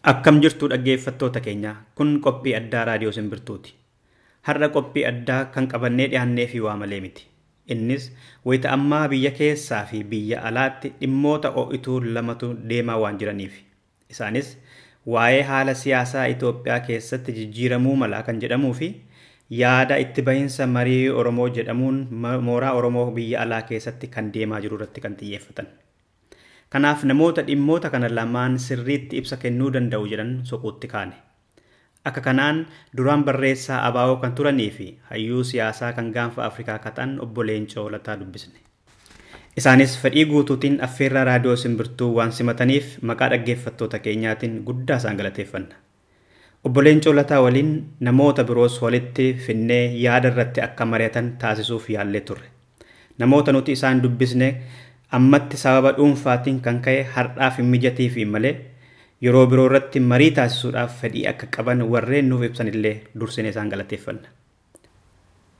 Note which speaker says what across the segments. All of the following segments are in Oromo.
Speaker 1: Akkam jirtu dhaggeeffattoota keenya, kun qophii addaa raadiyoo Simbirtuuti. Har'a qophii addaa kan qabannee dhiyaannee fi waa malee miti. Innis wayita ammaa biyya keessaa fi biyya alaatti dhimmoota ho'ituu lamatu deemaa waan jiraniif. Isaanis waa'ee haala siyaasaa Itoophiyaa keessatti jijjiiramuu mala kan jedhamuu fi yaada itti bahinsa marii Oromoo jedhamuun mooraa Oromoo biyya alaa keessatti kan deemaa jiru irratti kan xiyyeeffatan. Kanaaf namoota dhimmoota kana lamaan sirriitti ibsa kennuu danda'u jedhan soquutti kaane. Akka kanaan duraan barreessaa ABO kan turanii fi hayyuu siyaasaa kan gaanfa Afrikaa kaxan obbo Leencoo Lataa dubbisne. Isaanis fedhii guutuutiin affeerraa raadiyoo Simbirtuu waan simataniif maqaa dhaggeeffattoota keenyaatiin guddaa isaan galateeffanna. Obbo Leencoo Lataa waliin namoota biroos walitti finnee yaada irratti akka mari'atan taasisuuf yaallee turre. Namoota nuti isaan dubbisne ammatti sababa dhuunfaatiin kan ka'e har'aaf hin mijatiifi malee yeroo biroo irratti marii taasisuudhaaf fedhii akka qaban warreen nuuf ibsan illee dursine isaan galateeffanna.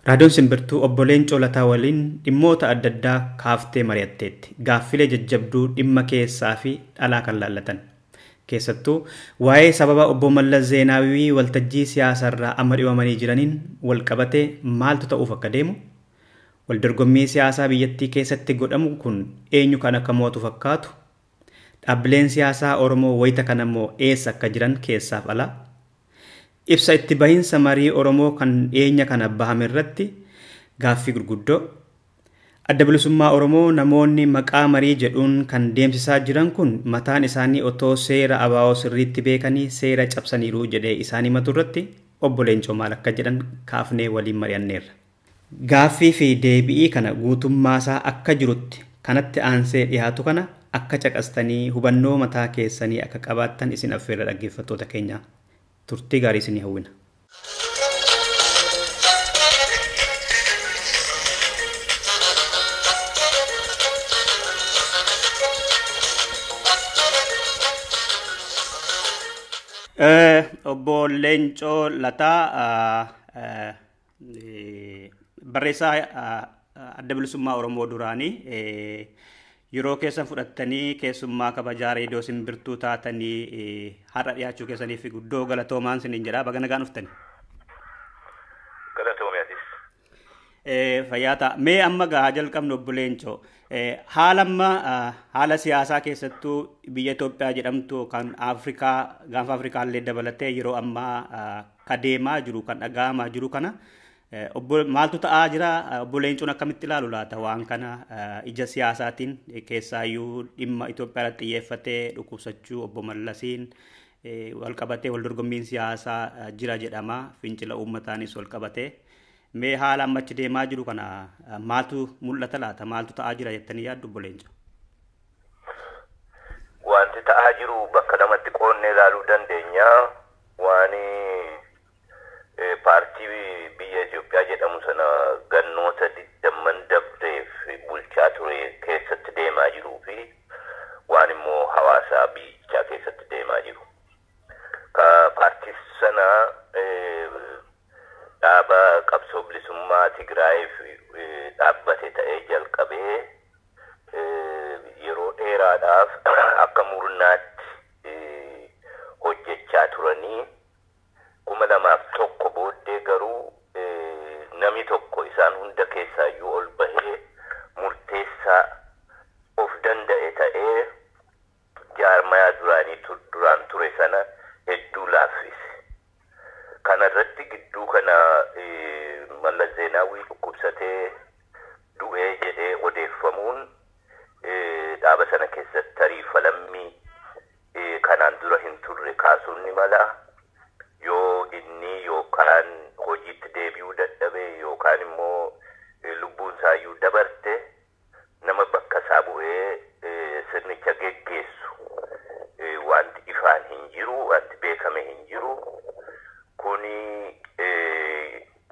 Speaker 1: Raadiyoon Simbirtuu obbo Leencoo Lataa waliin dhimmoota adda addaa kaaftee mari'atteetti. Gaaffilee jajjabduu dhimma keessaa fi dhalaa kan laallatan. Keessattuu waa'ee sababa obbo Mallas Zeenaawii waltajjii siyaasarraa amma dhibamanii jiraniin walqabatee maaltu ta'uuf akka deemu, waldorgommii siyaasaa biyyattii keessatti godhamu kun eenyu kan akka mootu fakkaatu, dhaabbileen siyaasaa Oromoo wayita kana immoo eessa akka jiran keessaaf alaa, ibsa itti bahinsa marii Oromoo kan dhiyeenya kana bahame irratti gaaffii gurguddoo, adda bilisummaa Oromoo namoonni maqaa marii jedhuun kan deemsisaa jiran kun mataan isaanii otoo seera ABO sirriitti beekanii seera cabsaniiru jedhee isaan himatu irratti obbo Leencoo maal akka jedhan kaafnee waliin mari'anneerra. Gaaffii fi deebi'ii kana guutummaasaa akka jirutti kanatti aansee dhiyaatu kana akka caqastanii hubannoo mataa keessanii akka qabaattan isin affeerra dhaggeeffattoota keenya. Turtii gaarii isinii hawwina. Obbo Leencoo Lataa barreessaa adda bilisummaa Oromoo duraanii yeroo keessan fudhattanii keessummaa kabajaa reediyoo Simbirtuu taatanii har'a dhiyaachuu keessaniif guddoo galatoomaan isiniin jedha. Baga nagaan dhuftani.
Speaker 2: Galatoomii atis.
Speaker 1: Fayyaa ta'a. Mee amma gahaa jalqabnu obbo Leencoo. Haala amma haala siyaasaa keessattuu biyya Itoophiyaa jedhamtu kan Afrikaa gaanfa Afrikaa illee dabalatee yeroo ammaa ka deemaa jiru kan dhaga'amaa jiru kana obbo maaltu ta'aa jira? Obbo Leencoon akkamitti ilaalu laata waan kana ija siyaasaatiin keessaayyuu dhimma Itoophiyaa irratti xiyyeeffatee dhukkubsachuu obbo Mallasiin walqabatee waldorgommiin siyaasaa jira jedhama. Fincila uummataanis walqabatee. Mee haala amma achi deemaa jiru kana maaltu mul'ata laata? Maaltu ta'aa jira jettanii yaaddu obbo Leencoo?
Speaker 2: Wanti ta'aa jiru bakka lamatti qoodnee ilaaluu dandeenya. Waan paartii biyya Itoophiyaa jedhamu sana gannoota 20 dabreef bulchaa ture keessatti deemaa jiruu fi waan immoo hawaasa biyyichaa keessatti deemaa jiru. Ka paartii sana dhaaba qabsoo bilisummaa Tigraayiif dhaabbate ta'ee jalqabee yeroo dheeraadhaaf akka murnaatti hojjechaa turanii 2001 booddee garuu namni tokko isaan hunda keessaayyuu ol bahee murteessaa of danda'e ta'ee jaarmayaa duraanii duraan ture sana hedduu laaffise. Kanarratti gidduu kana Mallas Zeenaawii dhukkubsatee du'ee jedhee odeeffamuun dhaaba sana keessatti tarii falammii kanaan dura hin turre kaasuun ni mala. Yoo inni yookaan hojiitti deebi'uu dadhabe yookaan immoo lubbuun isaayyuu dabarte nama bakka isaa bu'ee sirnicha geggeessu wanti ifaan hin jiru, wanti beekame hin jiru. Kuni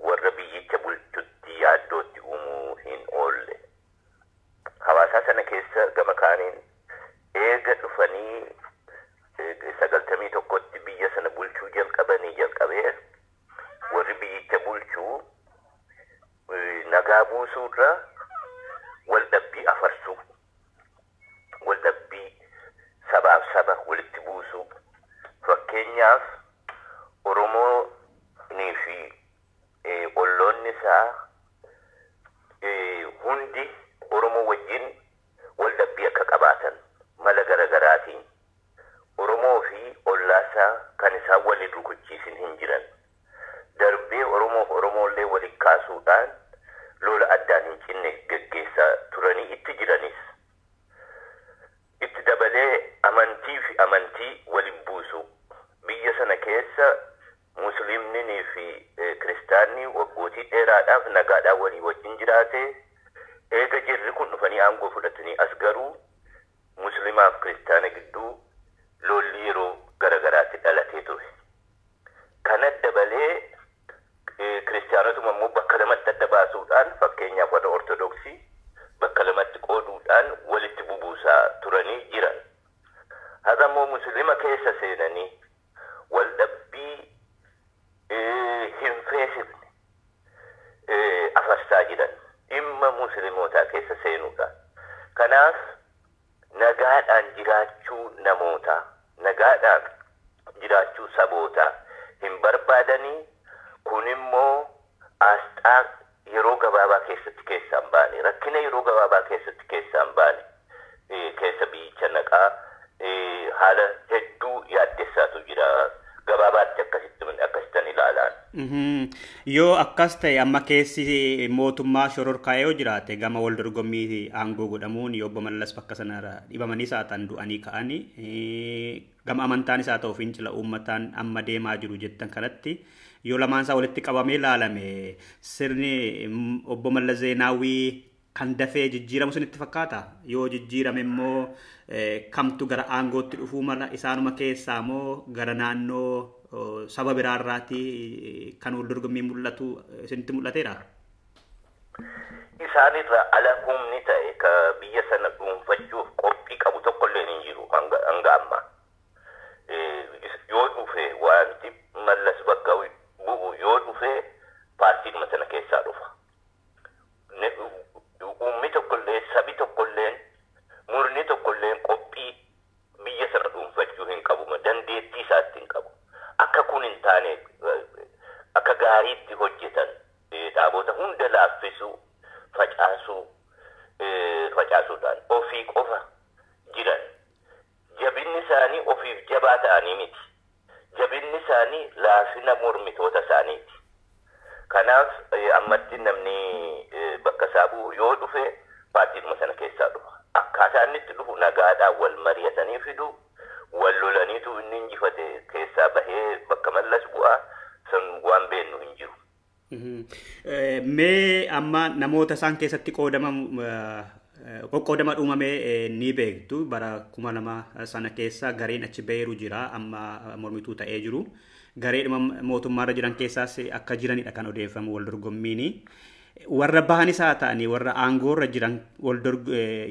Speaker 2: warra biyyicha bulchutti yaaddootti uumuu hin oolle. Hawaasa sana keessa gama kaaniin eega dhufanii 91tti biyya sana bulchuu jalqabanii jalqabee warri biyyicha bulchuu nagaa buusuurra waldhabbii afarsuu, waldhabbii sabaaf saba walitti buusuu, dheeraadhaaf nagaadhaan walii wajjin jiraate. Eega jirri kun dhufanii aangoo fudhatanii as garuu musliimaaf kiristaana gidduu lolli yeroo garagaraatti dhalatee ture. Kana dabalee kiristaanotuma immoo bakka lamatti adda baasuudhaan, fakkeenyaaf warra ortodoksii bakka lamatti qooduudhaan walitti bubuusaa turanii jiran. Har'a immoo musliima keessa seenanii waldhabbii hin feesifne afarsaa jiran dhimma musliimotaa keessa seenuudhaan. Kanaaf nagaadhaan jiraachuu namootaa, nagaadhaan jiraachuu sabootaa hin barbaadanii. Kun immoo asxaa yeroo gabaabaa keessatti keessaan baane, rakkina yeroo gabaabaa keessatti keessaan baane keessa biyyicha naqaa haala hedduu yaaddessaatu jira. Gabaabaatti akkasittan ilaalaan.
Speaker 1: Yoo akkas ta'e, amma keessi mootummaa shororkaa'ee yoo jiraate, gama wal dorgommii aangoo godhamuun yoo obbo Mallas bakka sanarra dhibamanii isaa ta'an du'anii ka'anii, gama amantaan isaa ta'u fincila uummataan amma deemaa jiru jettan kanatti, yoo lamaan isaa walitti qabamee ilaalame, sirni obbo Mallas Zeenaawwii kan dafee jijjiiramu sunitti fakkaata? Yoo jijjiirame immoo kamtu gara aangootti dhufuu mala? Isaanuma keessaa moo gara naannoo saba biraarraati kan wal dorgommii mul'atu isinitti mul'ateera?
Speaker 2: Isaanirraa ala humni ta'e ka biyya sana dhuunfachuuf qophii qabu tokkollee hin jiru hanga ammaa. Yoo dhufe, wanti Mallas bakka bu'u yoo dhufe, paartiidhuma sana keessaa dhufa. Uummi tokkollee, sabi tokkolleen, murni tokkolleen qophii biyya sana dhuunfachuu hin qabu. Dandeettii isaatti hin qabu. Akka kun hin taane akka gaariitti hojjetan, dhaabota hunda laaffisuu, facaasuu, facaasuudhaan ofii qofa jiran. Jabinni isaanii ofiif jabaa ta'anii miti. Jabinni isaanii laafina mormitoota isaaniiti. Kanaaf ammatti namni bakka isaa bu'u yoo dhufe paartiidhuma sana keessaa dhufa. Akkaataa inni itti dhufu nagaadhaan wal mari'atanii fidu, wal lolaniitu inni injifate keessaa bahee bakka Mallas bu'aa, sun waan beennu hin jiru.
Speaker 1: Mee amma namoota isaan keessatti qoqqoodama uumame ni beektu. Bara 2000 sana keessa gareen achi baheeru jira, amma mormituu ta'ee jiru. Gareedhuma mootummaarra jiran keessaas akka jiranidha kan odeeffamu wal dorgommiini. Warra bahanis haa ta'anii warra aangoorra jiran,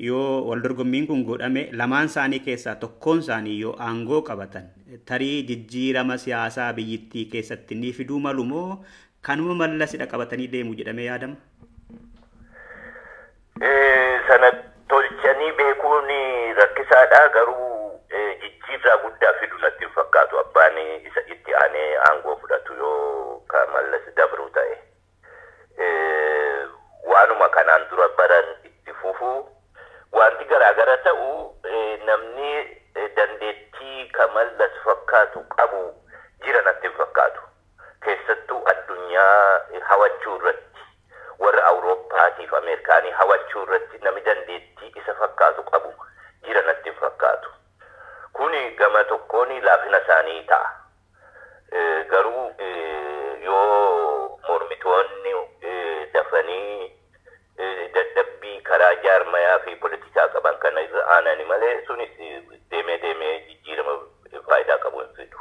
Speaker 1: yoo wal dorgommiin kun godhame, lamaan isaanii keessaa tokkoon isaanii yoo aangoo qabatan, tarii jijjiirama siyaasaa biyyittii keessatti ni fiduu malu moo kanuma Mallasidha qabatanii deemu jedhamee yaadama?
Speaker 2: Sana tolchanii beekuun rakkisaadha, garuu jijjiirraa guddaa fidu natti hin fakkaatu abbaan isa itti aanee aangoo fudhatu yoo ka Mallas dabru ta'e. Waanuma kanaan dura baran itti fufu. Wanti garaagara ta'u, namni dandeettii ka Mallas fakkaatu qabu jira natti hin fakkaatu. Keessattuu addunyaa hawachuu irratti, warra Awurooppaatiif Ameerikaanii hawachuu irratti namni dandeettii isa fakkaatu qabu jira natti hin fakkaatu. Kuni gama tokkoon laafina isaanii ta'a. Garuu yoo mormitoonni dafanii dadhabbii karaa jaarmayaa fi politikaa qaban kana irra aanani malee, sunis deemee deemee jijjiirama faayidaa qabu hin fidu.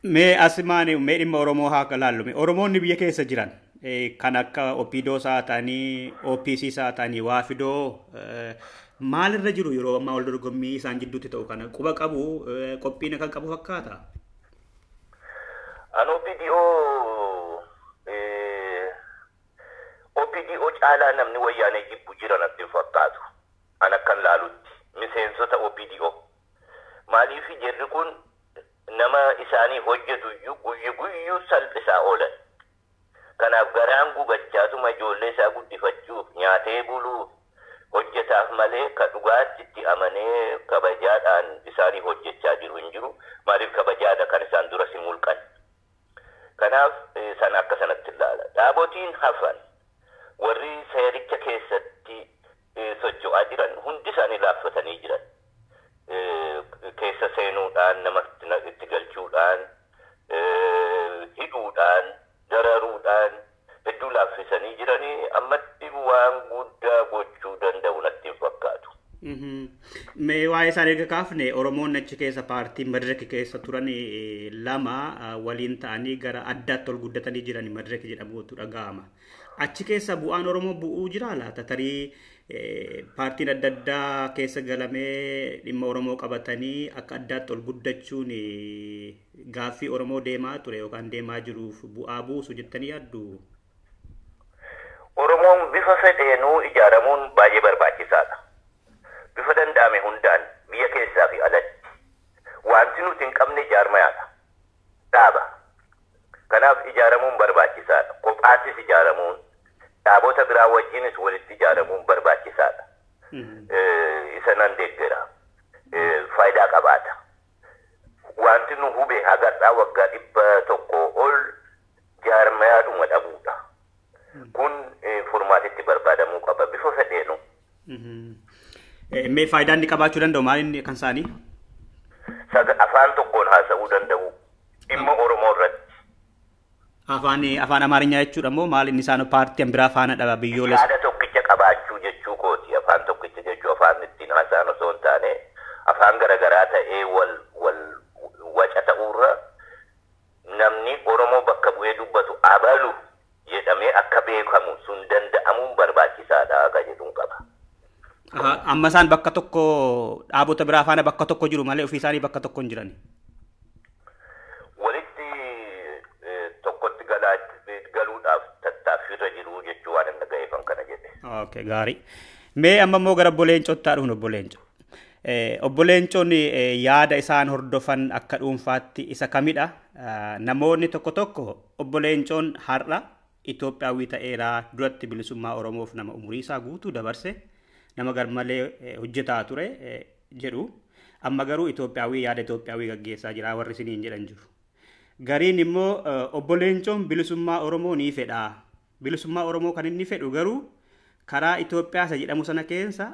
Speaker 1: Mee asimaan mee dhimma Oromoo haa ilaallu. Oromoonni biyya keessa jiran kan akka OPDO haa ta'anii, OPC haa ta'anii, Waafidoo maalirra jiru yeroo ammaa? Wal dorgommii isaan jidduutti ta'u kana quba qabu, qophiin kan qabu fakkaata?
Speaker 2: An OPDO caalaa namni wayyaanee jibbu jira natti hin fakkaatu. An akkan laalutti miseensota OPDO. Maaliif? Jarri kun nama isaanii hojjetu iyyuu guyyu guyyuu salphisaa oolan. Kanaaf garaan gubachaatuma ijoollee isaa guddifachuuf, nyaatee buluuf hojjetaaf malee ka dhugaatti itti amanee kabajaadhaan isaanii hojjechaa jiru hin jiru. Maaliif? Kabajaadha kan isaan dura si mulqan. Kanaaf sana akka sanatti ilaala. Dhaabotiin hafan warri seericha keessatti socho'aa jiran hundi isaanii laaffatanii jiran. Keessa seenuudhaan, nama itti galchuudhaan, hidhuudhaan, dararuudhaan.
Speaker 1: Mee waa'ee isaan erga kaafne Oromoon achi keessa paartii Madirek keessa turan lama waliin ta'anii gara addaatti ol guddatanii jiran Madirek jedhamutu dhaga'ama. Achi keessa bu'aan Oromoo bu'uu jira laata? Tarii paartiin adda addaa keessa galamee dhimma Oromoo qabatanii akka addaatti ol guddachuun gaaffii Oromoo deemaa ture yookaan deemaa jiruuf bu'aa buusu jettanii yaaddu?
Speaker 2: Oromoon bifa fedheenuu ijaaramuun baay'ee barbaachisaadha. Bifa danda'ame hundaan biyya keessaa fi alatti wanti nuti hin qabne ijaarmayaadha. Dhaaba. Kanaaf ijaaramuun barbaachisaadha. Kophaattis ijaaramuun dhaabota biraa wajjinis walitti ijaaramuun barbaachisaadha. Isa nan deeggera. Faayidaa qabaata. Wanti nu hube hagarraa waggaa 100 ol jaarmayaadhuma dhabuudha. Kun furmaatitti barbaadamuu qaba bifa fedheenu.
Speaker 1: Mee faayidaan inni qabaachuu danda'u maal inni kan isaanii?
Speaker 2: Afaan tokkoon haasa'uu danda'u dhimma Oromoo irratti.
Speaker 1: Afaan Amaarinyaa jechuudha moo maal inni isaan paartii biraa faana dhaba biyyoolessa?
Speaker 2: Yaada tokkicha qabaachuu jechuu kooti. Afaan tokkicha jechuu afaan ittiin haasa'an osoo hin taane afaan garaagaraa ta'ee wal waca ta'uurra namni Oromoo bakka bu'ee dubbatu abalu jedhamee akka beekamu sun danda'amuun barbaachisaadha akka jedhuun qaba.
Speaker 1: Amma isaan bakka tokko dhaabota biraa faana bakka tokko jiru malee ofii isaanii bakka tokko hin jiran.
Speaker 2: Walitti tokkotti galuudhaaf tattaaffiirra jiru jechuu waan hin dhaga'eefan kana jedhe.
Speaker 1: Okay, gaarii. Mee amma immoo gara obbo Leencootti haa dhufnu obbo Leenco. Obbo Leencoon yaada isaan hordofan akka dhuunfaatti isa kamidha? Namoonni tokko tokko obbo Leencoon har'a Itoophiyaawii ta'eera duratti bilisummaa Oromoof nama umurii isaa guutuu dabarse. Nama garmalee hojjetaa ture jedhu amma garuu Itoophiyaawii yaada Itoophiyaawii gaggeessaa jira warri isiniin jedhan jiru. Gariin immoo obbo Leencoon bilisummaa Oromoo ni fedha. Bilisummaa Oromoo kan inni fedhu garuu karaa Itoophiyaa isa jedhamu sana keessa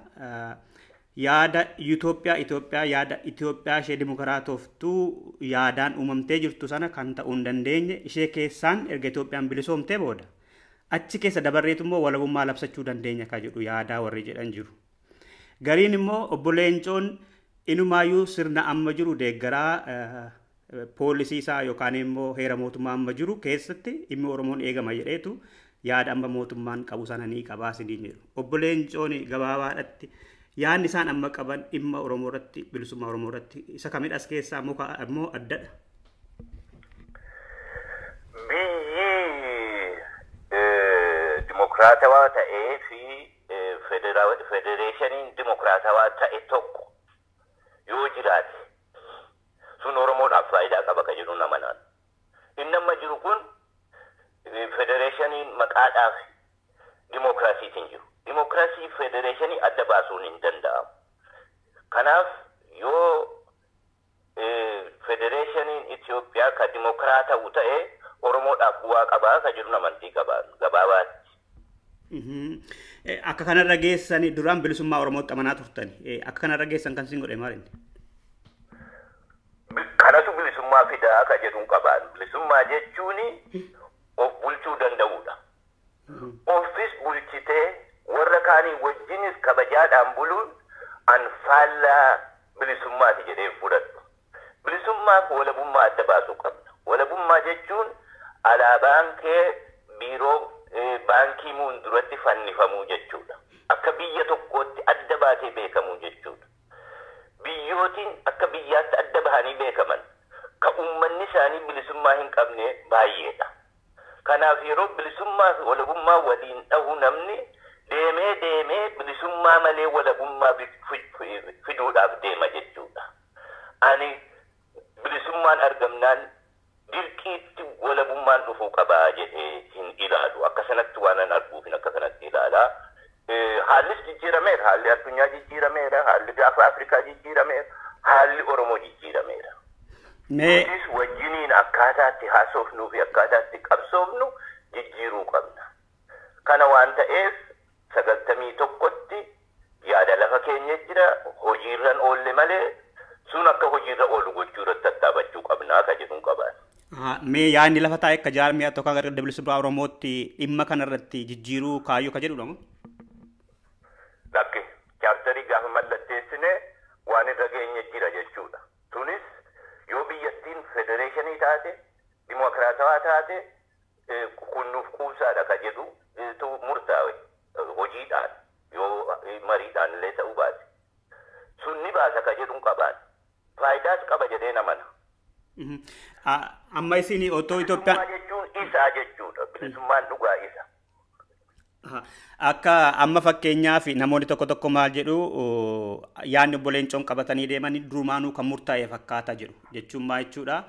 Speaker 1: yaada Itoophiyaa yaada Itoophiyaa ishee dimokiraatoftuu yaadaan uumamtee jirtu sana kan ta'uu hin dandeenye ishee keessaan erga Itoophiyaan bilisoomtee booda. Achi keessa dabarreetu immoo walabummaa labsachuu dandeenya ka jedhu yaadaa warri jedhan jiru. Gariin immoo obbo Leencoon inumaayyuu sirna amma jiru deeggaraa poolisii isaa yookaan immoo heera mootummaa amma jiru keessatti dhimmi Oromoon eegama jedheetu yaada amma mootummaan qabu sana ni qabaa siniin jedhu. Obbo Leencoon gabaabaadhatti yaadni isaan amma qaban dhimma Oromoo irratti bilisummaa Oromoo irratti isa kamidhas keessaa immoo addadha.
Speaker 2: Biyyi dimokiraatawaa ta'ee fi federeeshiniin dimokiraatawaa ta'e tokko yoo jiraate sun Oromoodhaaf faayidaa qaba ka jedhu nama naan. Inni amma jiru kun federeeshiniin maqaadhaaf dimokiraasiitiin jiru. Dimokiraasii federeeshinii adda baasuun hin danda'amu. Kanaaf yoo federeeshiniin Itoophiyaa ka dimokiraata'u ta'e Oromoodhaaf bu'aa qabaa ka jedhu amantii qabaa gabaabaatti.
Speaker 1: Akka kanarra geessan duraan bilisummaa Oromootti amanaa turtan. Akka kanarra geessan kan siin godhe maal inni?
Speaker 2: Kanatu bilisummaa fidaa ka jedhuun qabaan. Bilisummaa jechuun of bulchuu danda'uudha. Ofis bulchitee warra kaanii wajjinis kabajaadhaan buluun an faallaa bilisummaati jedhee fudhadhu. Bilisummaaf walabummaa adda baasuu qabna. Walabummaa jechuun alaabaan kee biiroo baankii muun duratti fannifamuu jechuudha. Akka biyya tokkootti adda baatee beekamuu jechuudha. Biyyootiin akka biyyaatti adda bahanii beekaman ka uummanni isaanii bilisummaa hin qabne baay'eedha. Kanaaf yeroo bilisummaa fi walabummaa waliin dhahu namni deemee deemee bilisummaa malee walabummaa fiduudhaaf deema jechuudha. Ani bilisummaan argamnaan dirqiitti walabummaan dhufuu qabaa jedhee hin ilaalu. Akka sanatti waan an arguuf akka kanatti ilaalaa. Haallis jijjiirameera. Haalli addunyaa jijjiirameera. Haalli gaafa Afrikaa jijjiirameera. Haalli Oromoo jijjiirameera. Nutis wajjiniin akkaataatti haasofnuu fi akkaataatti qabsoofnu jijjiiruu qabna. Kana waan ta'eef 91tti yaada lafa keenya jira hojiirran oolle malee sun akka hojiirra oolu gochuu irratti tattaafachuu qabnaa ka jedhuun qabaan.
Speaker 1: Mee yaadni lafa taa'e akka jaarmiyaa tokko gara bilisummaa Oromootti dhimma kanarratti jijjiiruu kaayyoo ka jedhudha moo?
Speaker 2: Lakki chaartarii 3 gaafa mallatteessine waan irra geenye jira jechuudha. Tunis yoo biyyattiin federeeshinii taate, dimokiraatawaa taate, kun nuuf quubsaadha ka jedhu murtaa'e hojiidhaan yoo mariidhaan illee ta'uu baate. Sun ni baasa ka jedhuun qabaan. Faayidaas qaba jedhee namana.
Speaker 1: Amma isin otoo Itoophiyaan
Speaker 2: jechuun isaa jechuudha. Bilisummaan dhugaa isa.
Speaker 1: Akka amma fakkeenyaaf namoonni tokko tokko maal jedhu yaadni obbo Leencoon qabatanii deeman durumaanuu kan murtaa'e fakkaata jedhu jechuun maal jechuudha.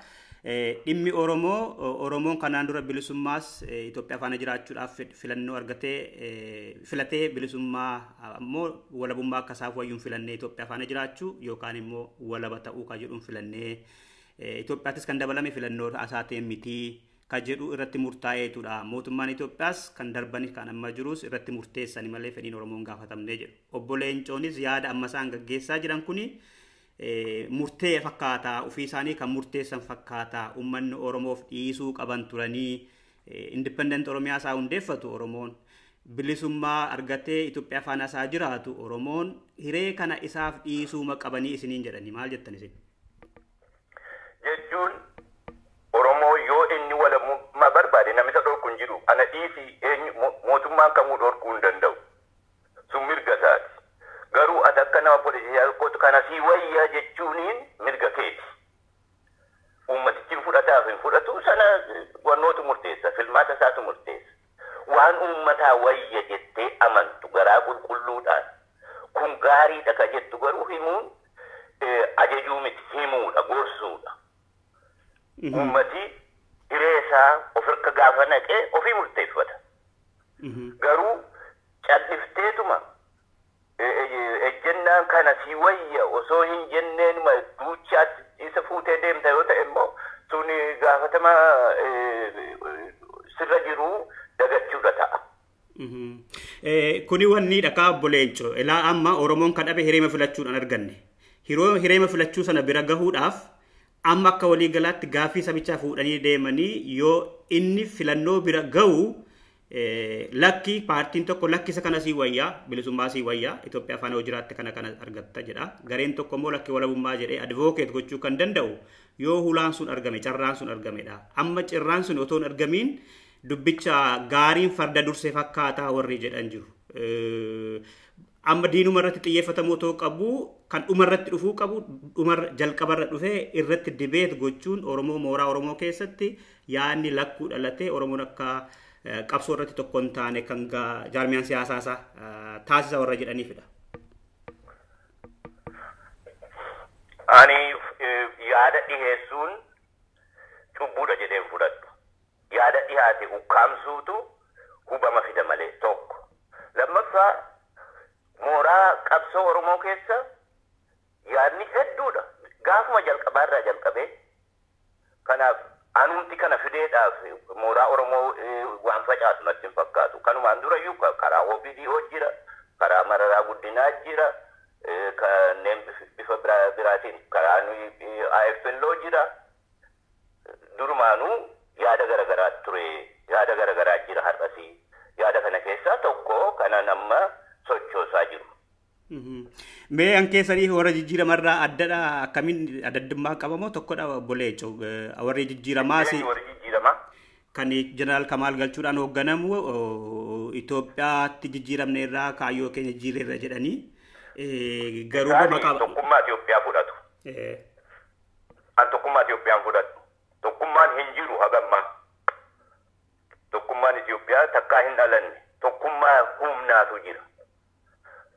Speaker 1: Dhimmi Oromoo Oromoon kanaan dura bilisummaas Itoophiyaa faana jiraachuudhaaf filannoo argatee filatee bilisummaa ammoo walabummaa akka isaaf wayyuun filannee Itoophiyaa faana jiraachuu yookaan immoo walaba ta'uu kan jedhuun filannee Itoophiyaattis kan dabalame filannoo isaatiin miti kan jedhu irratti murtaa'eetudha. Mootummaan Itoophiyaas kan darbanis kan amma jirus irratti murteessani malee fedhiin Oromoon gaafatamnee jedhu. Obbo Leencoonis yaada amma isaan gaggeessaa jiran kuni murtee fakkaataa ofii isaanii kan murteessan fakkaataa uummanni Oromoof dhiisuu qaban turanii independent Oromiyaa isaa hundeeffatu Oromoon bilisummaa argatee Itoophiyaa faana isaa jiraatu Oromoon hiree kana isaaf dhiisuu qabanii isiniin jedhani maal jettan isin?
Speaker 2: Jechuun Oromoo yoo inni walabummaa barbaade namni isa dhorku hin jiru. Ana dhiisii mootummaan kamuu dhorkuu hin danda'u. Sun mirga isaati. Garuu ati akka nama poolisiyaa tokkootti kana sii wayyaa jechuuniin mirga keeti. Uummatichi fudhataaf hin fudhatu sana wannootu murteessa. Filmaata isaatu murteessa. Waan uummataa wayya jettee amantu garaa qulqulluudhaan kun gaariidha ka jettu garuu himuun ajajuu miti himuudha gorsuudha. Uummati hiree isaa of harka gaafa naqee ofii murteeffata. Garuu cal'ifteetuma ejjennaan kana si wayya osoo hin jenneen duuchaatti isa fuutee deemta yoo ta'e immoo sun gaafatama sirra jiruu dagachuudha ta'a.
Speaker 1: Kuni wanni dhakaa obbo Leencoo ilaa amma Oromoon kan dhabe hireema filachuudhaan arganne. Hireema filachuu sana bira gahuudhaaf amma akka waliigalaatti gaaffii sabichaa fuudhanii deemanii yoo inni filannoo bira gahu lakki paartiin tokko lakki isa kana sii wayyaa bilisummaa sii wayyaa Itoophiyaa faana hoo jiraatte kana kana argatta jedha. Gareen tokko immoo lakki walabummaa jedhee advocate gochuu kan danda'u yoo hulaan sun argame carraan sun argamedha. Amma carraan sun otoo hin argamiin dubbicha gaariin farda dursee fakkaataa warri jedhan jiru. Amma diinuma irratti xiyyeeffatamuu otoo qabu kan dhuma irratti dhufuu qabu dhumarra jalqabarra dhufee irratti dibeet gochuun Oromoo mooraa Oromoo keessatti yaadni lakkuu dhalatee Oromoon akka qabsoo irratti tokko hin taane kan jaarmiyaan siyaasaa isaa taasisa warra jedhaniifidha.
Speaker 2: Ani yaada dhiheessuun cubbuudha jedheen fudhadhu. Yaada dhihaate ukkaamsuutu hubama fida malee tokko. Lammaffaa mooraa qabsoo Oromoo keessa yaadni hedduudha. Gaafuma jalqabaarraa jalqabee kanaaf anumti kana fideedhaaf mooraa Oromoo waan facaasu natti hin fakkaatu. Kanumaan durayyuu karaa OPDO jira, karaa Mararaa Guddinaa jira, kanneen bifa biraatiin karaa AFLO jira. Durumaanuu yaada garagaraa ture, yaada garagaraa jira har'asii. Yaada kana keessaa tokko kanan amma sochoosaa jiru.
Speaker 1: Mee an keessanii warra jijjiiramarraa addadha akkamiin addaddummaa qabamoo tokkodha obbo Leencoo warri jijjiiramaas kan jeneraal Kamaal Galchuudhaan hoogganamu Itoophiyaatti jijjiiramne irraa kaayyoo keenya jijjiirreerra jedhanii garuu
Speaker 2: maqaa tokkummaa Itoophiyaa fudhatu. An tokkummaa Itoophiyaan fudhatu. Tokkummaan hin jiru hagammaa. Tokkummaan Itoophiyaa takkaa hin dhalanne. Tokkummaa humnaatu jira.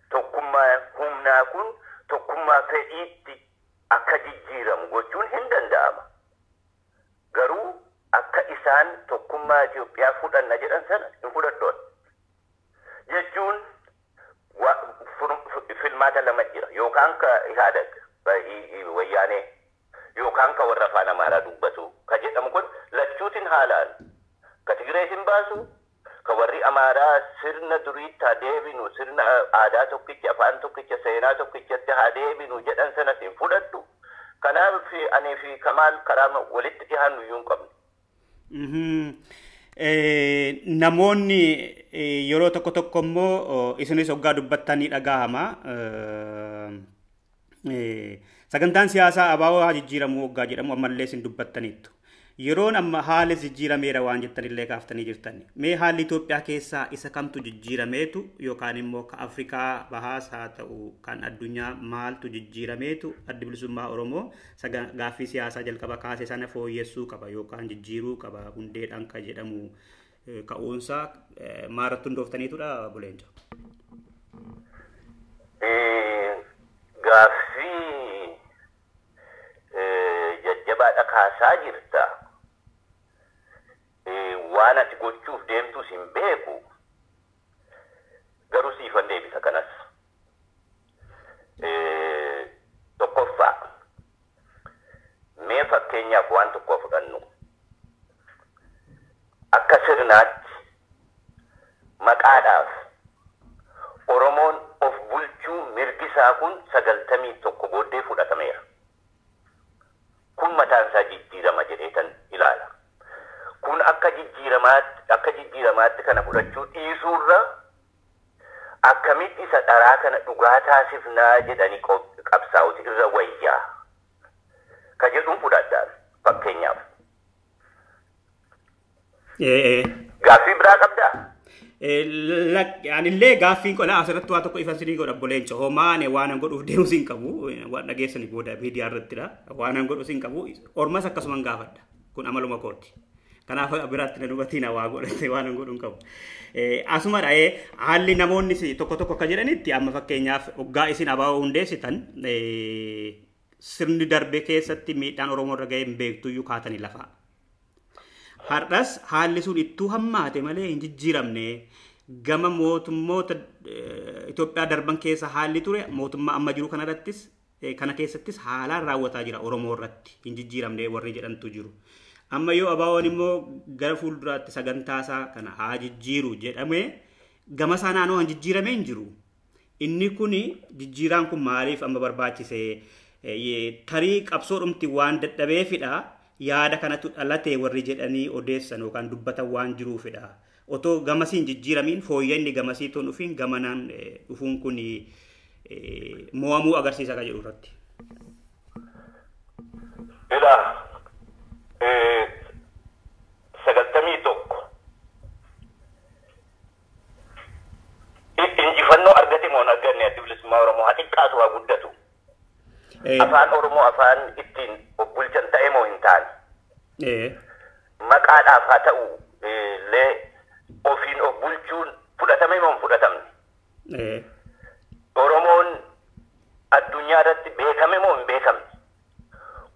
Speaker 2: Tokkummaa humnaa kun tokkummaa fedhiitti akka jijjiiramu gochuun hin danda'ama. Garuu akka isaan tokkummaa Itoophiyaa fudhanna jedhan sana hin fudhadhoon. Jechuun filmaata lama jira. Yookaan ka Ihaadag wayyaanee yookaan ka warra afaan Amaaraa dubbatu ka jedhamu kun lachuutiin haalaan ka Tigree hin baasu ka warri Amaaraa sirna duriitti haa deebinu sirna aadaa tokkicha afaan tokkicha seenaa tokkichatti haa deebinu jedhan sanas hin fudhadhu. Kanaaf ani fi Kamaal karaa walitti dhiyaannu iyyuu hin qabnu.
Speaker 1: Namoonni yeroo tokko tokko immoo isinis hoggaa dubbattanii dhagahama. Sagantaan siyaasaa ABO haa jijjiiramu hoggaa jedhamu ammallee isin dubbattaniittu. Yeroon amma haalli jijjiirameera waan jettanillee kaaftanii jirtan. Mee haalli Itoophiyaa keessaa isa kamtu jijjiirameetu yookaan immoo ka Afrikaa bahaas haa ta'u kan addunyaa maaltu jijjiirameetu addi bilisummaa Oromoo gaaffii siyaasaa jalqaba kaase sana fooyyessuu qaba yookaan jijjiiruu qaba hundeedhaan ka jedhamu ka'uunsaa maalirratti hundooftaniitudha Buleenco?
Speaker 2: Gaaffii jajjabaadha kaasaa jirta. Waan ati gochuuf deemtus hin beeku, garuu siifan deebisa kanas. Tokkoffaa, mee fakkeenyaaf waan tokko fudhannu. Akka sirnaatti maqaadhaaf Oromoon of bulchuu mirgi isaa kun 91 booddee fudhatameera. Kun mataan isaa jijjiirama jedheetan ilaala. Kun akka jijjiiramaatti kana fudhachuu dhiisuurra akkamitti isa dharaa kana dhugaa taasifnaa jedhanii qabsaa'uti irra wayyaa ka jedhuun fudhadhaan fakkeenyaaf. Gaaffii biraa qabdaa?
Speaker 1: Anillee gaaffiin qolaa asirratti waa tokko ifa sinii godha Boleenco. Homaane waan an godhuuf deemu sin qabu. Waan dhageessanii booda miidiyaa irrattidha. Waan an godhu sin qabu. Ormas akkasuman gaafadha. Kun amaluma kooti. Kanaaf biraatti na dubatiin waa godhate waan an godhu hin qabu. Asuma dha'ee haalli namoonni tokko tokko akka jedhanitti amma fakkeenyaaf hoggaa isin ABO hundeessitan sirni darbe keessatti miidhaan Oromoo irra ga'ee hin beektuyyuu kaatanii lafaa. Har'as haalli sun ittuu hammaate malee hin jijjiiramne gama mootummoota Itoophiyaa darban keessa haalli ture mootummaa amma jiru kanarrattis kana keessattis haalaan raawwataa jira Oromoo irratti hin jijjiiramne warri jedhantu jiru. Amma yoo ABO'n immoo gara fuulduraatti sagantaa isaa kana haa jijjiiru jedhame gama isaa naannoo hin jijjiirame hin jiru. Inni kuni jijjiiraan kun maaliif amma barbaachise tarii qabsoo dhumti waan dadhabeefidha. Yaada kanatu dhalate warri jedhanii odeessan yookaan dubbatan waan jiruufidha. Otoo gamasiin jijjiiramiin fooyya'inni gamasii toon dhufiin gamanaan dhufuun kun mo'amuu agarsiisa kan jedhu irratti.
Speaker 2: Ilaa 91 injifannoo argate moo hin arganne addi bilisummaa Oromoo haa xiqqaatu haa guddatu. Afaan Oromoo afaan ittiin of bulchan ta'e moo hin taane? Maqaadhaaf haa ta'u illee ofiin of bulchuun fudhatame moo hin fudhatamne? Oromoon addunyaa irratti beekame moo hin beekamne?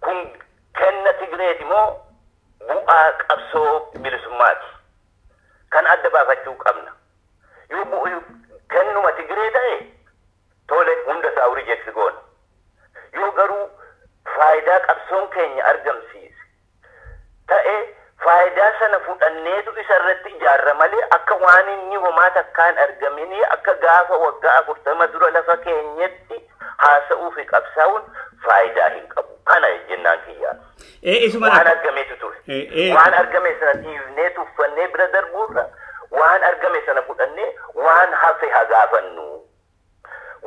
Speaker 2: Kun kenna Tigreeti moo bu'aa qabsoo bilisummaati? Kan adda baafachuu qabna. Yoo kennuma Tigree ta'e tole hunda isaa reject goona. Yoo garuu faayidaa qabsoon keenya argamsiise ta'e faayidaa sana fudhanneetu isa irratti ijaarra malee akka waan inni homaa takkaan argaminii akka gaafa waggaa 40 dura lafa keenyatti haasa'uu fi qabsaa'uun faayidaa hin qabu. Kana jennaan kiyyaa. Waan argameetu ture. Waan argame sana dhiifnee tuffannee bira darbuurra waan argame sana fudhannee waan hafe haa gaafannu.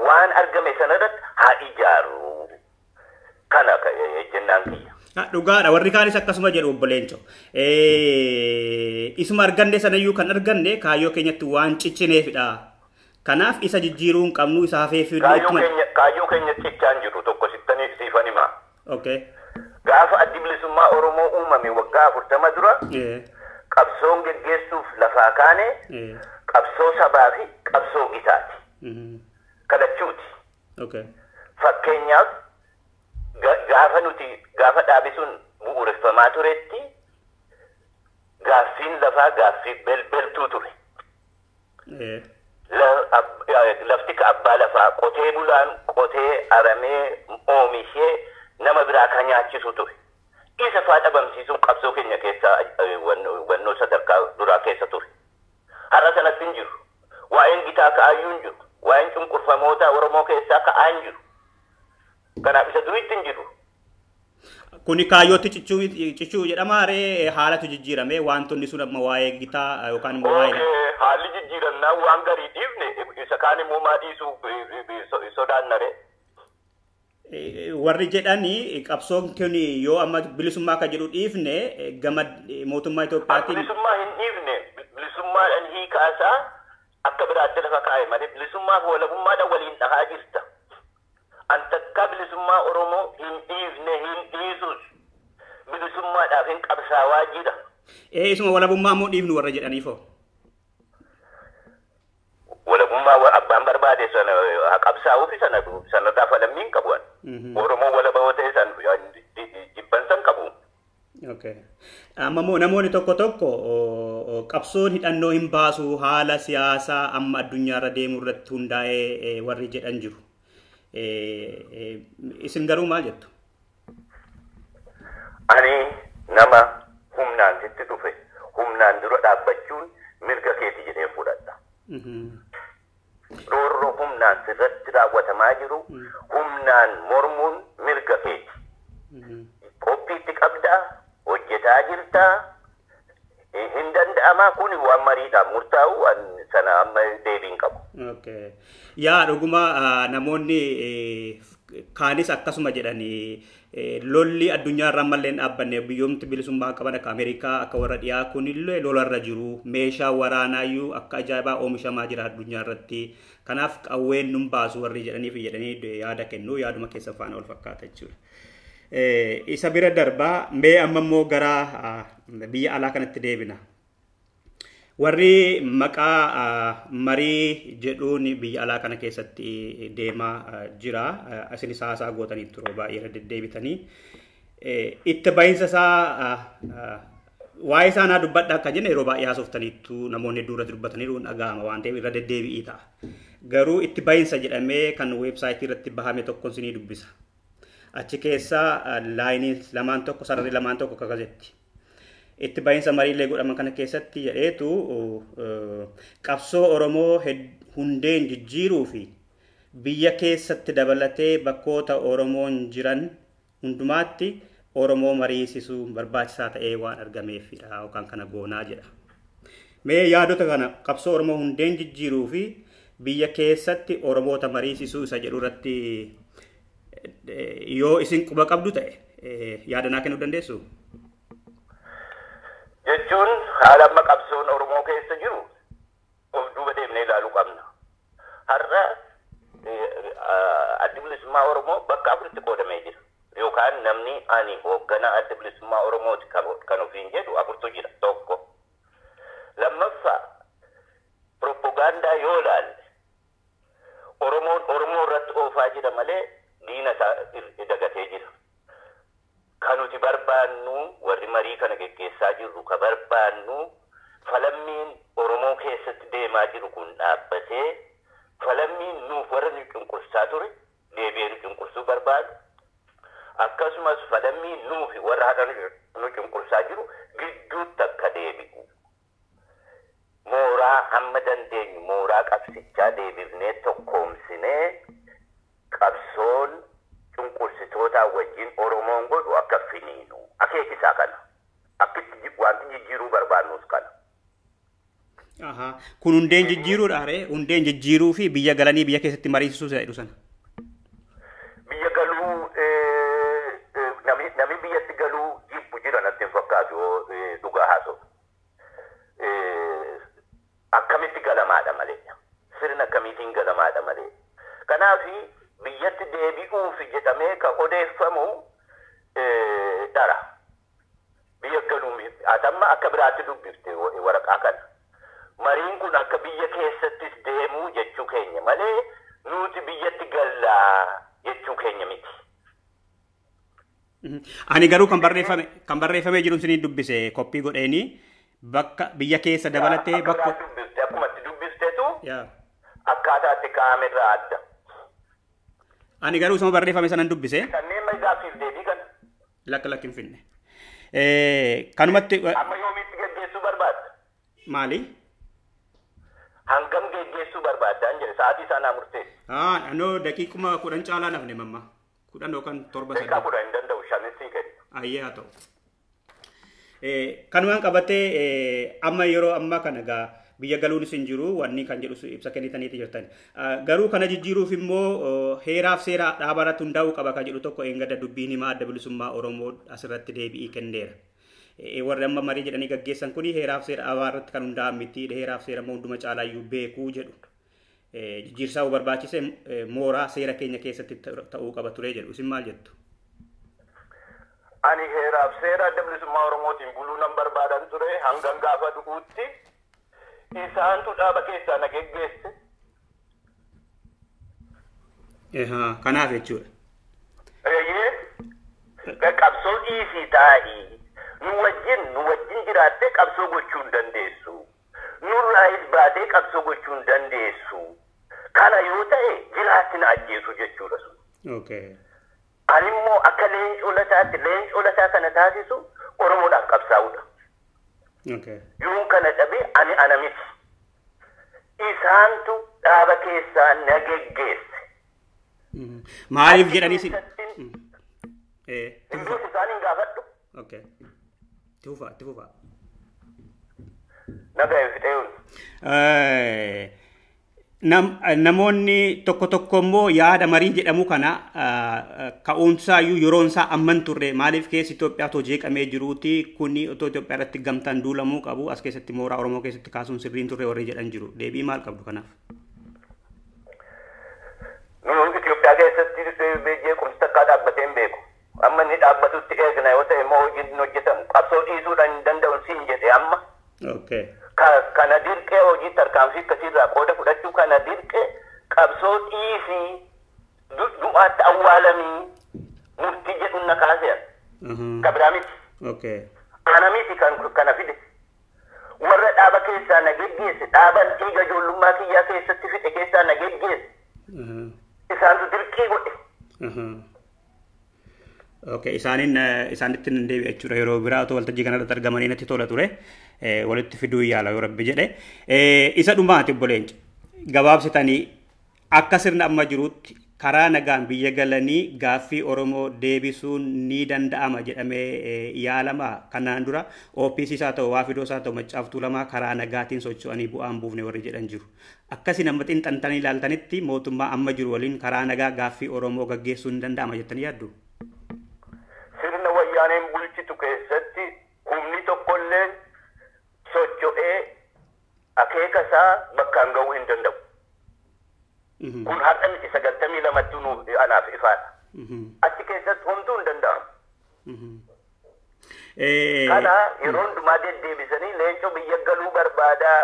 Speaker 2: Waan argame sana irratti haa ijaarru. Kana jennaan kiyya.
Speaker 1: Dhugaadha warri kaanis akkasuma jedhu obbo Leenco. Isuma arganne sanayyuu kan arganne kaayyoo keenyatti waan ciccineefidha. Kanaaf isa jijjiiruu hin qabnu isa hafee fi
Speaker 2: Kaayyoo keenya ciccaan jiru tokko sittanii siifan himaa.
Speaker 1: Okay.
Speaker 2: Gaafa addi bilisummaa Oromoo uumame waggaa 40 dura qabsoon geggeessuuf lafaa kaane qabsoo sabaa fi qabsoo gitaati. Kadhachuuti.
Speaker 1: Okay.
Speaker 2: Fakkeenyaaf gaafa nuti gaafa dhaabi sun bu'uureffamaa turetti gaaffiin lafaa gaaffii belbeltuu ture. Lafti ka abbaa lafaa qotee bulaan qotee aramee oomishee nama biraa kan nyaachisu ture. Isa faa dhabamsiisuun qabsoo keenya keessa wannoo sadarkaa duraa keessa ture. Har'a sanatti hin jiru. Waa'een gitaa ka'aayyuu hin jiru. Waa'een cunqurfamoota Oromoo keessaa ka'aa hin jiru. Kanaaf isa duriitti hin jiru.
Speaker 1: Kuni kaayyootti cichuu jedhama ree haalatu jijjiirame wantoonni sun amma waa'ee gitaa yookaan immoo waa'ee.
Speaker 2: Haalli jijjiirannaa waan garii dhiifne isa kaan immoo maa dhiisuu sodaannare.
Speaker 1: Warri jedhani qabsoon kun yoo amma bilisummaa akka jedhu dhiifne gama mootummaa Itoophiyaatiin.
Speaker 2: Bilisummaa hin dhiifne bilisummaadhaan hiikaasaa akka biraatti lafa kaa'e malee bilisummaa fi walabummaadhaan waliin dhahaa jirta. An takka bilisummaa Oromoo hin dhiifne hin dhiisus bilisummaadhaaf hin qabsaawaa jira.
Speaker 1: Isuma walabummaa immoo dhiifnu warra jedhaniifoo.
Speaker 2: Walabummaa abbaan barbaade sana haa qabsaa'uufi sana sanarraa falammii hin qabu. Oromoo walaba yoo ta'e san jibbansa hin qabu.
Speaker 1: Amma immoo namoonni tokko tokko qabsoon hidhannoo hin baasu haala siyaasaa amma addunyaarra deemu irratti hundaa'ee warri jedhan jiru. Isin garuu maal jettu?
Speaker 2: Ani nama humnaan sitti dhufe humnaan dura dhaabbachuun mirga keeti jedhee fudhadha. Roorroo humnaan sirratti raawwatamaa jiru humnaan mormuun mirga keeti. Qophiitti qabdaa, hojjetaa jirtaa, hin danda'amaa kun waan mariidhaan murtaa'u sana amma deebiin qabu.
Speaker 1: Yaa dhuguma namoonni kaanis akkasuma jedhanii lolli addunyaa irraa ammallee hin dhaabbanne biyyoomti bilisummaa qaban akka Ameerikaa akka warra dhiyaa kunillee lolarra jiru meeshaa waraanaayyuu akka ajaa'ibaa oomishamaa jira addunyaa irratti kanaaf qawween nun baasu warri jedhaniif jedhanii yaada kennu yaaduma keessa faana wal fakkaata jechuudha. Isa bira darbaa mee amma immoo gara biyya alaa kanatti deebina. Warri maqaa marii jedhuun biyya alaa kana keessatti deemaa jira. Isinis haasaa gootanii turuu baay'ee irra deddeebitanii. Itti bahinsa isaa waa'ee isaanaa dubbadha akka jenne yeroo baay'ee haasoftaniittu namoonni dura dubbataniiru dhaga'ama waan ta'eef irra deddeebi'ii ta'a. Garuu itti bahinsa jedhamee kan weebsaayitii irratti bahame tokkoon isinii dubbisa. Achi keessaa laayinii lamaan tokko sararri lamaan tokko kakasetti. Itti bahinsa mariilee godhaman kana keessatti jedheetu qabsoo Oromoo hundeen jijjiiruu fi biyya keessatti dabalatee bakkoota Oromoon jiran hundumaatti Oromoo mariisisuu barbaachisaa ta'ee waan argameefidha yookaan kana goonaa jedha. Mee yaadota kana qabsoo Oromoo hundeen jijjiiruu fi biyya keessatti Oromoota mariisisuu isa jedhu irratti yoo isin quba qabdu ta'e yaada naa kennuu dandeessu?
Speaker 2: Jechuun haala amma qabsoon Oromoo keessa jiru of duuba deemnee ilaaluu qabna. Har'a addi bilisummaa Oromoo bakka afuritti qoodamee jira. Yookaan namni ani hoogganaa adda bilisummaa Oromooti kan ofiin jedhu afurtu jira tokko. Lammaffaa propagaandaa yoo ilaalle Oromoon Oromoo irratti oofaa jira malee diina isaa dagatee jira. Kan nuti barbaannu warri marii kana geggeessaa jirru ka barbaannu falammiin Oromoo keessatti deemaa jiru kun dhaabbatee falammiin nuuf warra nu cunqursaa ture deebi'ee nu cunqursuu barbaadu. Akkasumas falammiin nuuf warra haqa nu cunqursaa jiru gidduutti akka deebi'u. Mooraa hamma dandeenyu mooraa qabsichaa deebifnee tokkoomsinee qabsoon cunqursitootaa wajjin Oromoon godhu akka finiinu akeekisaa kana akkitti wanti jijjiiruu barbaannus kana.
Speaker 1: Kun hundeen jijjiiruudha ree hundeen jijjiiruu fi biyya galanii biyya keessatti mariisisuu isa jedhu sana.
Speaker 2: Biyya galuu namni biyyatti galuu jibbu jira natti hin fakkaatu yoo dhugaa haasa'u. Akkamitti galamaadha malee sirna akkamiitiin galamaadha malee kanaafi biyyatti deebi'uuf jedhamee ka odeeffamu dhara. Biyya galuu atamma akka biraatti dubbifte waraqaa kana. Mariin kun akka biyya keessattis deemuu jechuu keenya malee nuti biyyatti gallaa jechuu keenya miti.
Speaker 1: Ani garuu kan barreeffamee jiru isinii dubbise koppii godheeni bakka biyya keessa dabalatee bakka.
Speaker 2: Akkuma itti dubbiftetu akkaataa itti kaa'ame irraa adda.
Speaker 1: Ani garuu isuma barreeffame sanan dubbise.
Speaker 2: Kanneen gaaffiif deebii kana.
Speaker 1: Lakka lakki hin finne. Kanumatti.
Speaker 2: Amma yoomitti geggeessuu barbaadda?
Speaker 1: Maali?
Speaker 2: Hangam geggeessuu barbaadda hin jedhe sa'aatii isaa naa murteessi.
Speaker 1: Anoo daqiiquma 10 caalaa nafne mamma. 10 yookaan 7
Speaker 2: Daqiiqaa 10 hin danda'u 5 sii kenna.
Speaker 1: Ayyee haa ta'u. Kanumaan qabatee amma yeroo ammaa kana egaa biyya galuunis hin jiru wanni kan jedhu ibsa kennitaniiti jirtan. Garuu kana jijjiiruuf immoo heeraaf seera dhaaba irratti hundaa'uu qaba kan jedhu tokko eengada dubbiin himaa adda bilisummaa Oromoo asirratti deebi'ii kenneera. Warri amma marii jedhanii gaggeessan kuni heeraaf seera dhaabaa irratti kan hundaa'an miti, heeraaf seera immoo hunduma caalaayyuu beekuu jedhu. Jijjiirsaa barbaachise mooraa seera keenya keessatti ta'uu qaba ture jedhu. Isin maal jettu?
Speaker 2: Ani heeraaf seera adda bilisummaa Oromootiin buluu nan barbaadan ture hangan gaafa du'uutti isaantu dhaaba keessaa na geggeesse.
Speaker 1: Kanaaf jechuudha.
Speaker 2: Qabsoo dhiisii taa'ii nu wajjin jiraattee qabsoo gochuu hin dandeessu. Nurraayis baatee qabsoo gochuu hin dandeessu. Kana yoo ta'e jiraatti na ajjeesu jechuudha sun. Ani immoo akka leencoo lataatti leencoo lataa kana taasisu Oromoodhaaf qabsaa'uudha. Yoon kana dhabe ani ana miti. Isaantu dhaaba keessaa na geggeesse.
Speaker 1: Maaliif jedhanii si?
Speaker 2: Isaan hin gaafadhu.
Speaker 1: Itti fufaa, itti fufaa.
Speaker 2: Nagaa fixeewun.
Speaker 1: Namoonni tokko tokko immoo yaada marii jedhamu kana ka'umsaayyuu yeroonsaa amman turre maaliif keessi Itoophiyaa otoo jeeqamee jiruuti kuni otoo Itoophiyaa irratti gamtaan duulamuu qabu as keessatti mooraa Oromoo keessatti kaasuun sirriin turre warri jedhan jiru. Deebii maal qabdu kanaaf?
Speaker 2: Nuyi Itoophiyaa keessatti jeequmsi takkaa dhaabbatee hin beeku. Amma inni dhaabbatutti eegna yoo ta'e immoo hojiin hin hojjetamu. Qabsoo dhiisuudhaan hin danda'u siin jedhe amma. Kana dirqee hojii tarkaanfii akkasiirraa qooda fudhachuu kana dirqee qabsoo dhiisii du'aatti awwaalamii murtii jedhu na kaaseera. Kabiraa miti. Ana miti kana fide. Warra dhaaba keessaa na geggeesse dhaaban dhiiga ijoollummaa kiyyaa keessatti fide keessaa na geggeesse. Isaantu dirqii godhe.
Speaker 1: Isaaniin isaanitti hin deebi'a jechuudha yeroo biraa otoo waltajjii kanarratti argamanii natti tola ture walitti fiduu yaala yoo rabbi jedhe. Isa dhumaati obbo Leenca gabaabsitanii akka sirna amma jirutti karaa nagaan biyya galanii gaaffii Oromoo deebisuun ni danda'ama jedhamee yaalama. Kanaan dura OPC isaa ta'u Waafidoo isaa ta'u Maccaaf Tuulamaa karaa nagaatiin socho'anii bu'aan buufne warri jedhan jiru. Akkasii nama xiinxaltanii ilaaltanitti mootummaa amma jiru waliin karaa nagaa gaaffii Oromoo gaggeessuun ni danda'ama jettanii yaaddu?
Speaker 2: Sirna wayyaaneen bulchitu keessatti humni tokkollee socho'ee akeeka isaa bakkaan ga'uu hin danda'u. Kun har'a miti 92 nu anaaf ifaadha. Achi keessatti homtuu hin danda'amu. Kana yeroo hundumaa deddeebisanii leencoo biyya galuu barbaadaa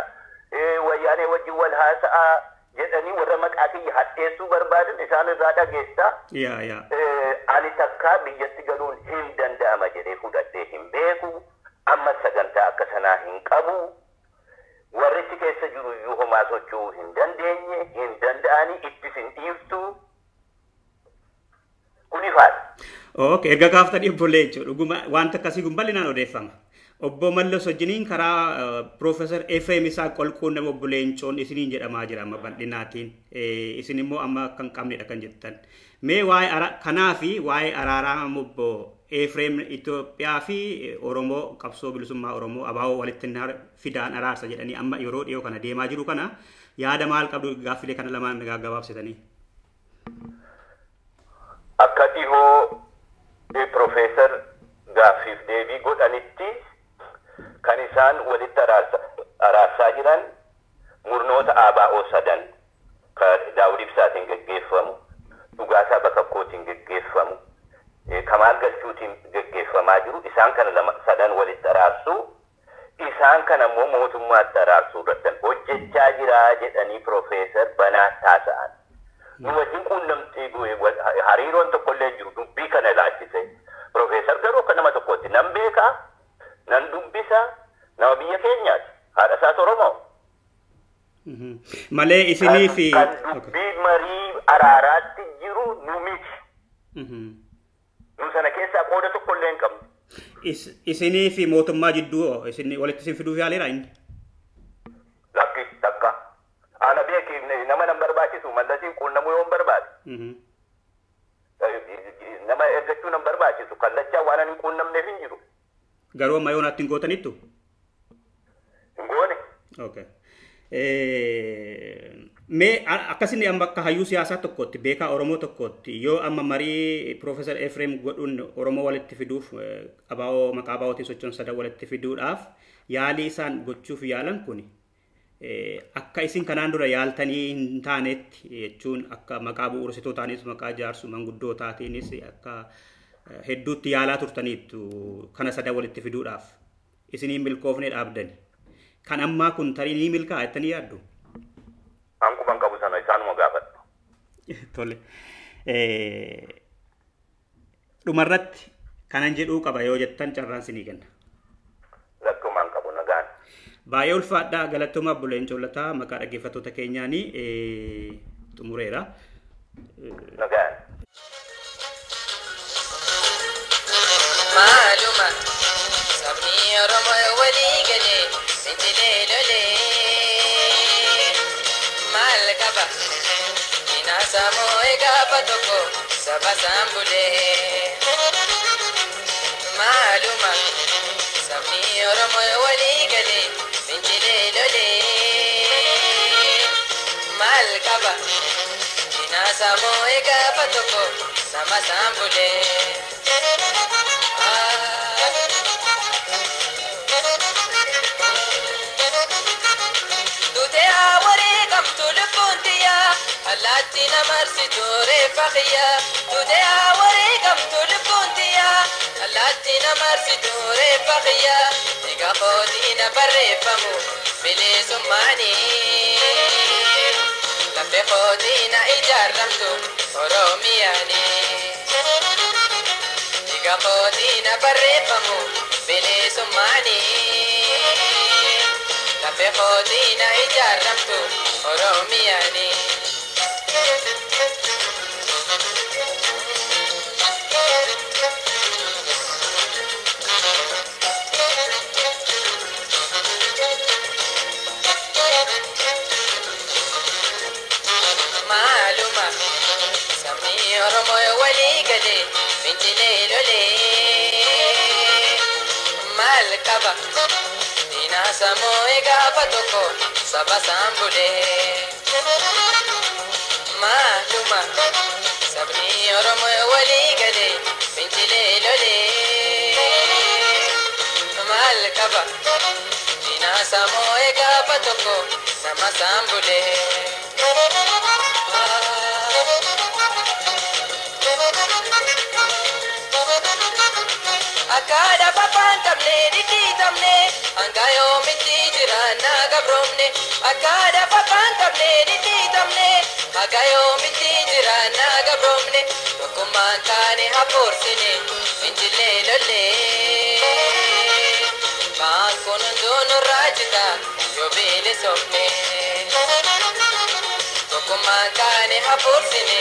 Speaker 2: wayyaanee wajjin wal haasa'aa jedhanii warra maqaa kiyya hadheessuu barbaadan isaan irraa dhageessaa. Ani takkaa biyyatti galuun hin danda'ama jedhee fudhadhee hin beeku. Amma sagantaa akka sanaa hin qabu. Warri achi keessa jiru iyyuu homaa socho'uu hin dandeenye, hin danda'anii ittis hin dhiiftu. Kun ifaadha.
Speaker 1: Erga gaafatanii obbo Leencoo dhuguma wanta akkasii kun bal'inaan odeeffama. Obbo Mallas wajjiniin karaa Piroofeesar Efreem Isaaq Qolquun nama obbo Leencoon isiniin jedhamaa jira amma bal'inaatiin. Isin immoo amma kan qabnedha kan jettan. Mee waa'ee kanaa fi waa'ee araaraa obbo Efreem Itoophiyaa fi Oromoo qabsoo bilisummaa Oromoo ABO walitti fidaan araarsa jedhanii amma yeroo dhiyoo kana deemaa jiru kana yaada maal qabdu gaaffilee kana lamaan gabaabsitanii?
Speaker 2: Akka dhihoo Piroofeesar gaaffiif deebii godhanitti kan isaan walitti araarsaa jiran murnoota ABO sadan kan Daawud Ibsaatiin geggeeffamu, Dhugaasaa Bakakkootiin geggeeffamu, Kamaal Galchuutiin geggeeffamaa jiru isaan kana lama sadan walitti araarsuu isaan kana immoo mootummaatti araarsuu irratti hojjechaa jira jedhanii Piroofeesar banaa taasa'an. Nu wajjin quunnamtii hariiroon tokkollee jiru dubbii kana ilaalchise. Piroofeesar garuu akka nama tokkootti nan beekaa, nan dubbisa, nama biyya keenyaati. Haadha isaas Oromoo.
Speaker 1: Malee isinii fi
Speaker 2: kan dubbii marii araaraatti jiru nu miti. Nu sana keessaa qooda tokkollee hin qabnu.
Speaker 1: Isinii fi mootummaa jidduu isin walitti isin fiduuf yaaleera inni?
Speaker 2: Lakki takka. Ana beeki nama nan barbaachisu mallasiin quunnamuu yoo hin barbaade. Nama ergachuu nan barbaachisu kallachaa waan ani hin quunnamneef hin jiru.
Speaker 1: Garuu amma yoonaatti hin gootaniittu?
Speaker 2: Hin goone.
Speaker 1: Okay. Mee akkasinni amma akka hayyuu siyaasaa tokkotti beekaa Oromoo tokkotti yoo amma marii Piroofeesar Efreem godhuun Oromoo walitti fiduuf abaa'oo maqaa abaa'ootiin socho'an sadan walitti fiduudhaaf yaalii isaan gochuuf yaalan kun akka isin kanaan dura yaaltanii hin taanetti jechuun akka maqaa bu'uursitootaanis maqaa jaarsu manguddootaatiinis akka hedduutti yaalaa turtaniittu kana sadan walitti fiduudhaaf isiniin milkoofne dhaabdani. Kan ammaa kun tarii ni milkaa'a jettanii yaaddu?
Speaker 2: Ankuban qabu sana isaanuma gaafadhu.
Speaker 1: Tole. Dhumarratti kanan jedhuu qaba yoo jettan carraan sinii kenna.
Speaker 2: Lakkumaan qabu nagaan.
Speaker 1: Baay'ee ulfaadhaa galatoomaa Obbo Leencoo Lataa maqaa dhaggeeffattoota keenyaanii xumureera.
Speaker 2: Nagaan.
Speaker 3: Maaluma sabni Oromoo walii galee fincilee lolee maal qaba minaasamoo gaafa tokko saba isaan bulee. Maaluma sabni Oromoo walii galee fincilee lolee maal qaba minaasamoo gaafa tokko nama isaan bulee. Allaatti namarsitu reeffa xiyyaa Tuutee wareegamtu lubbuun xiyyaa Allaatti namarsitu reeffa xiyyaa Egaa kootiin barreeffamu bilisummaanii Laphee kootiin ijaarramtu Oromiyaanii Egaa kootiin barreeffamu bilisummaanii Laphee kootiin ijaarramtu Oromiyaanii. Maaluma sabni Oromoo walii galee fincilee lolee maal qaba diinaasamoo gaafa tokko saba isaan bulee. Maaluma sabni Oromoo walii galee fincilee lolee maal qaba diinaasamoo gaafa tokko nama isaan bulee. Akkaadha pappaan qabne dhidhiitamne hanga yoomitti jiraannaa gabroomne. Akkaadha pappaan qabne dhidhiitamne hanga yoomitti jiraannaa gabroomne. Tokkummaan kaane hafuursine fincilee lollee. Baankuun hunduu nurraa jita yoo bilisomne. Tokkummaan kaane hafuursine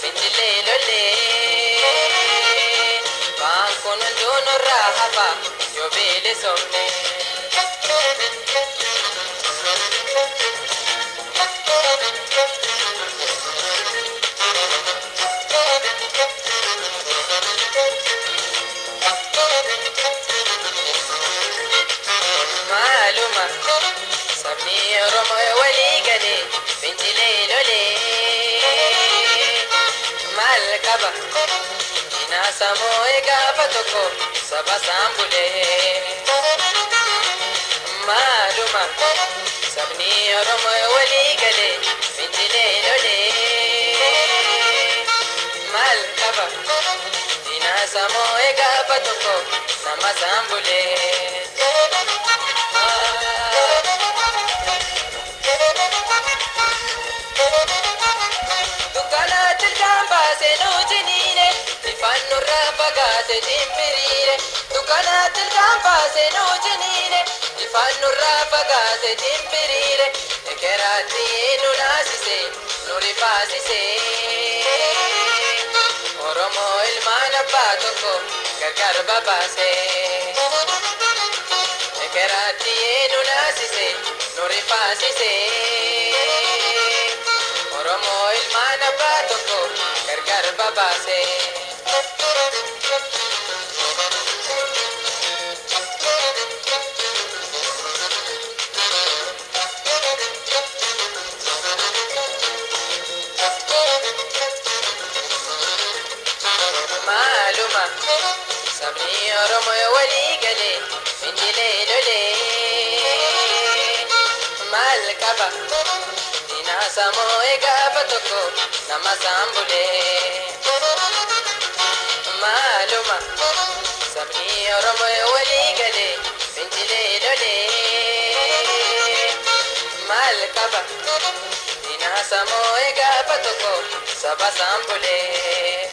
Speaker 3: fincilee lollee. Baankuun hunduu nurraa hafa yoo bilisomne. Maaluma sabni Oromoo walii galee fincilee lolee maal qaba diinaasamoo gaafa tokko saba isaan bulee. Maaluma sabni Oromoo walii galee fincilee lolee maal qaba diinaasamoo gaafa tokko nama isaan bulee. Dukkana tilkaan baasee nu jiniine ifaan nurraa fagaate dimbiriire. Dukkana tilkaan baasee nu jiniine ifaan nurraa fagaate dimbiriire. Ekeraatti nu naasise nu rifaasise. Oromoo ilmaan abbaa tokko gargar babaase. Ekeraatti nu naasise nu rifaasise. Oromoo ilmaan abbaa tokko gargar babaase. Maaluma sabni Oromoo walii galee fincilee lolee. Maal qaba diinaa samoo gaafa tokko nama saambulee. Maaluma sabni Oromoo walii galee fincilee lolee. Maal qaba diinaa samoo gaafa tokko saba saambulee.